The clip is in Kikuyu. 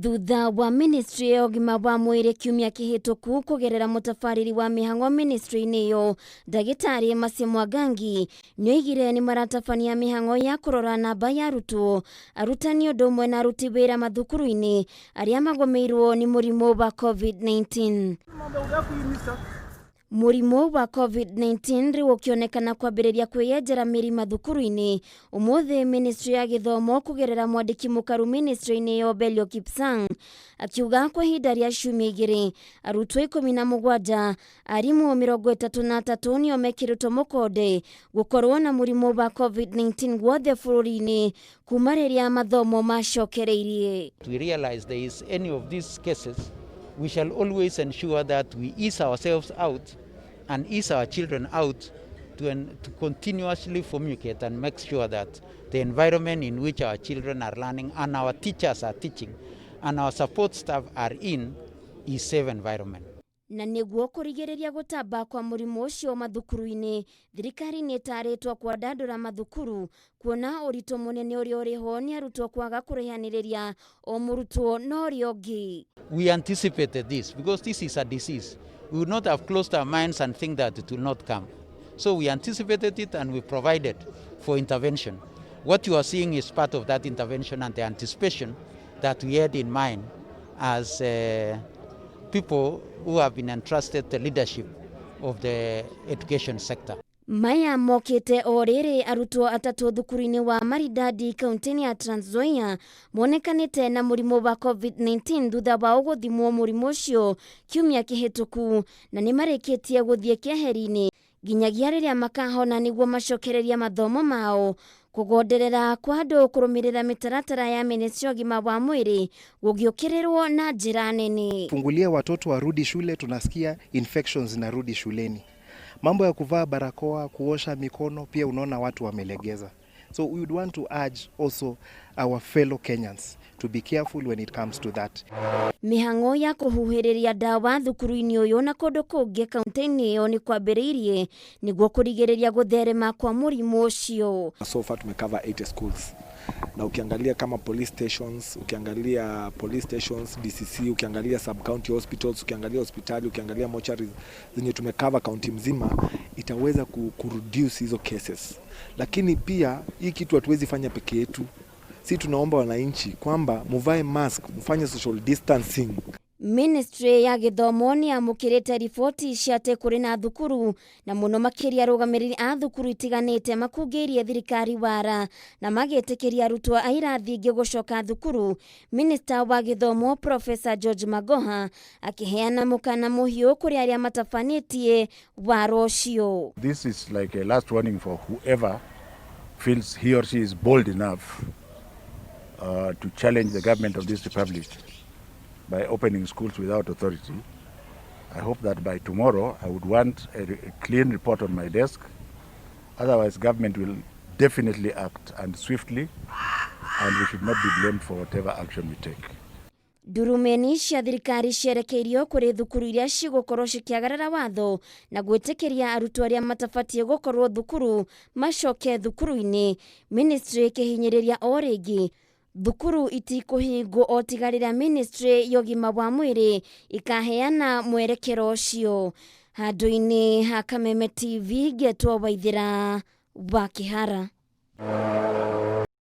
Thutha wa ministry ya ũgima wa mwĩrĩ kiumia kĩhĩtũku kũgerera mũtabarĩri wa mĩhang'o ministry-inĩ ĩyo ndagĩtarĩ Mercy Mwangangi nĩoigire nĩ maratabania mĩhang'o ya kũrora namba ya arutwo, arutani ũndũ ũmwe na aruti wĩra mathukuru-inĩ arĩa magũmĩirwo nĩ mũrimũ wa COVID-19. Mũrimũ wa COVID-19 rĩu ũkĩonekana kwambĩrĩria kwĩyenjera mĩri mathukuru-inĩ. Ũmũthĩ ministry ya gĩthomo kũgerera mwandĩki mũkaru ministry-inĩ ĩyo Belio Kipsang akiuga kwa ihinda rĩa ciumia 2 arutwo 17, arimũ 33 nĩo mekĩrĩtwo mũkonde gũkorwo na mũrimũ wa COVID-19 guothe bũrũri-inĩ kuma rĩrĩa mathomo macokereirie. We realize there is any of these cases, we shall always ensure that we ease ourselves out and ease our children out to continuously fumigate and make sure that the environment in which our children are learning and our teachers are teaching and our support staff are in is safe environment. Na nĩguo kũrigĩrĩria gũtamba kwa mũrimũ ũcio mathukuru-inĩ, thirikari nĩ ĩtarĩtwo kwandandũra mathukuru kuona ũritũ mũnene ũrĩa ũrĩho nĩ arutwo kwaga kũraihanĩrĩria o mũrutwo na ũrĩa ũngĩ. We anticipated this because this is a disease. We would not have closed our minds and think that it will not come. So we anticipated it and we provided for intervention. What you are seeing is part of that intervention and the anticipation that we had in mind as people who have been entrusted the leadership of the education sector. Maya mokĩte o rĩrĩ arutwo 3 thukuru-inĩ wa Maridadi kaunti-inĩ ya Trans Nzoia monekanĩte na mũrimũ wa COVID-19 thutha wao gũthimwo mũrimũ ũcio kiumia kĩhĩtũku na nĩ marĩkĩtie gũthiĩ keheri-inĩ nginyagia rĩrĩa makahona nĩguo macokererie mathomo mao. Kũgonderera kwa andũ kũrũmĩrĩra mĩtaratara ya ministry ya ũgima wa mwĩrĩ gũgĩũkĩrĩrwo na njĩra nene. Fungulia watoto warudi shule, tunasikia infections zinarudi shuleni. Mambo ya kuvaa barakoa, kuosha mikono, pia unaona watu wamelegeza. So we would want to urge also our fellow Kenyans to be careful when it comes to that. Mĩhang'o ya kũhuhĩrĩria ndawa thukuru-inĩ ũyũ na kũndũ kũngĩ kaunti-inĩ ĩyo nĩ kwambĩrĩirie nĩguo kũrigĩrĩria gũtherema kwa mũrimũ ũcio. So far tumecover 80 schools. Na ukiangalia kama police stations, ukiangalia police stations, DCC, ukiangalia sub county hospitals, ukiangalia hospitali, ukiangalia mortuaries zenye tumecover county mzima, itaweza kureduce hizo cases. Lakini pia hii kitu hatuwezi fanya peke yetu. Si tunaomba wananchi kwamba muvae mask, mfanye social distancing. Ministry ya gĩthomo nĩ yamũkĩrĩte riboti cia atĩ kũrĩ na thukuru na mũno makĩria arũgamĩrĩri a thukuru itiganĩte makungĩirie thirikari wara na magĩtĩkĩria arutwo a irathi ingĩ gũcoka thukuru. Minister wa gĩthomo Professor George Magoha akĩheana mũkana mũhiũ kũrĩ arĩa matabanĩtie wara ũcio. This is like a last warning for whoever feels he or she is bold enough to challenge the government of this republic by opening schools without authority. I hope that by tomorrow I would want a clean report on my desk. Otherwise, government will definitely act, and swiftly, and we should not be blamed for whatever action we take. Ndurumeni cia thirikari cierekeirio kũrĩ thukuru iria cigũkorwo cikĩagarara watho na gwĩtĩkĩria arutwo arĩa matabatiĩ gũkorwo thukuru macoke thukuru-inĩ. Ministry ĩkĩhinyĩrĩria o rĩngĩ thukuru itikũhingwo o tiga rĩrĩa ministry ya ũgima wa mwĩrĩ ikaheana mwerekero ũcio. Handũ-inĩ ha Kameme TV ngetwo Waithĩra wa Kĩhara.